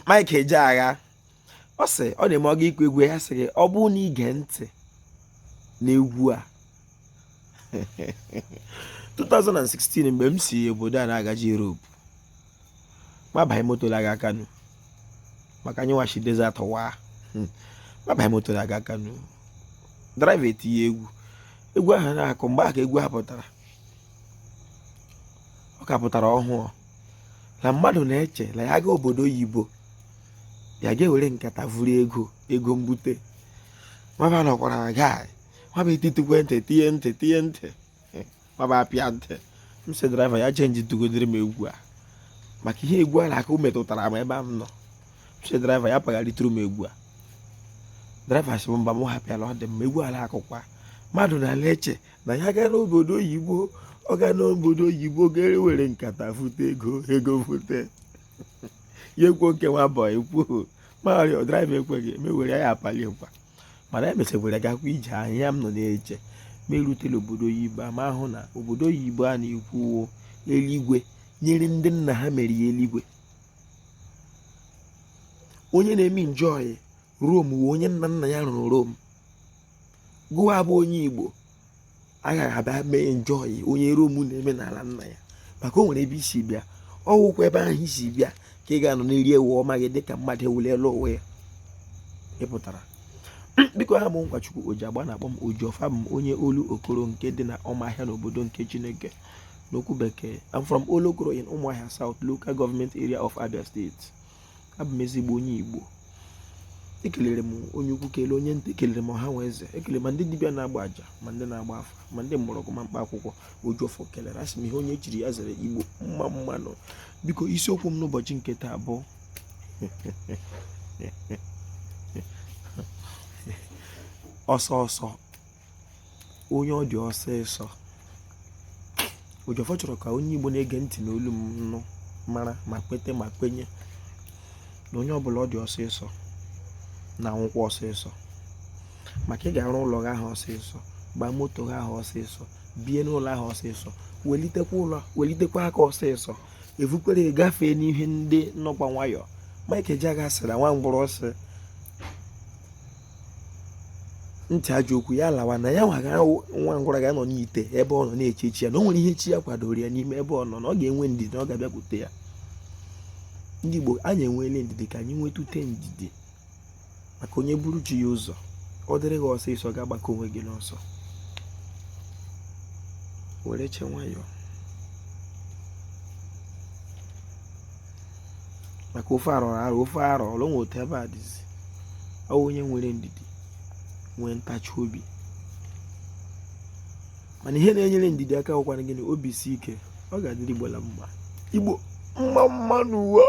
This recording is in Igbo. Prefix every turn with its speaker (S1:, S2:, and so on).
S1: Mike Ejeagha ọ sị ọ na-eme ọ ga ịkụ egwu ya sị gị ọ bụrụ na i gee ntị n'egwu a 2016 mgbe m si obodo a na-agaji Europe ma banye moto laga Kano maka anyị washi desert wa ma banye moto laga Kano driver etinye egwu egwu ahụ na-akụ mgbe ahụ ka egwu ha pụtara ọ ka pụtara ọhụụ na mmadụ na-eche na ya gaa obodo oyibo ya ga-ewere nkata vuru ego ego mbute nwaba nọkwara na guy nwaba etitukwe ntị tinye ntị tinye ntị nwaba apịa ntị m sị driver ya change tụgodiri m egwu a maka ihe egwu a na-akụ metụtara m ebe m nọ m sị driver ya pagharịtụrụ m egwu a driver sị m mba m hapịala ọ dị mma egwu a na-akụkwa mmadụ na-ala eche na ya gaa n'obodo oyibo ọ gaa n'obodo oyibo ga-ewere nkata fute ego ego fute ya ekwuo nke nwa boy ekwuo mario driver ekweghị emewere ya apali nkwa mana emechakwara gakwa ije ahụ ya m nọ na-eche ma erutela obodo oyibo ma ahụ na obodo oyibo a na-ekwu eluigwe nyere ndị nna ha mere ya eluigwe onye na-eme enjoy Rome wụ onye nna nna ya rụrụ Rome gụwa bụ onye Igbo agaghị abịa mee enjoy onye Rome na-eme n'ala nna ya maka o nwere ebe i si bịa ọ wụkwa ebe ahụ i si bịa ka ị ga-anọ na-eri ewu ọma gị dịka mmadụ ewuliela onwe ya ị pụtara biko aha m Nkwachukwu Ojiagba na-akpọ m Ojiọfọ abụ m onye Olokoro nke dị na Ụmụahịa n'obodo nke Chineke n'okwu bekee I'm from Olokoro in Umuahia South Local Government Area of Abia State abụ m ezigbo onye Igbo ekelere m onye ukwu kelee onye nta ekelere m ọha nwe eze ekelere ma ndị dibịa na-agba aja ma ndị na-agba afa ma ndị mgbọrọgwụ ma mkpa akwụkwọ Ojiọfọ kelere asị m ihe onye chiri ya zere Igbo mma mma nụ biko isiokwu m n'ụbọchị nke taa bụ ọsọ ọsọ onye ọ dị ọsịsọ Ojiọfọ chọrọ ka onye Igbo na-ege ntị n'olu m nụ mara ma kwete ma kwenye na onye ọbụla ọ dị ọsịsọ na-anwụkwa ọsịsọ maka ị ga-arụ ụlọ gị ahụ ọsịsọ gbaa moto gị ahụ ọsịsọ bie n'ụlọ ahụ ọsịsọ welitekwa ụlọ welitekwa aka ọsịsọ evukwere gafee n'ihe ndị nọkwa nwayọọ Mike Ejeagha sịrị nwa ngwụrọ sị ntị ajọ okwu ya lawa na ya nwa nwa ngwụrọ ga-anọ n'ite ebe ọ nọ na-eche chi ya na o nwere ihe chi ya kwadoro ya n'ime ebe ọ nọ na ọ ga-enwe ndidi na ọ ga-abịakwute ya ndị Igbo anyị enweela ndidi ka anyị nwetute ndidi maka onye buru chi ya ụzọ ọ dịrị gị ọsịsọ ga-agbakọ onwe gị n'ọsọ were che nwayọọ maka ofe arọrọ arọ ofe arọ ọrụ nwe otu ebe a dịzi ọ onye nwere ndidi nwee ntachi obi mana ihe na-enyere ndidi aka wụkwana gịnị obi si ike ọ ga-adịrị Igbo la mma Igbo mma mma n'ụwa.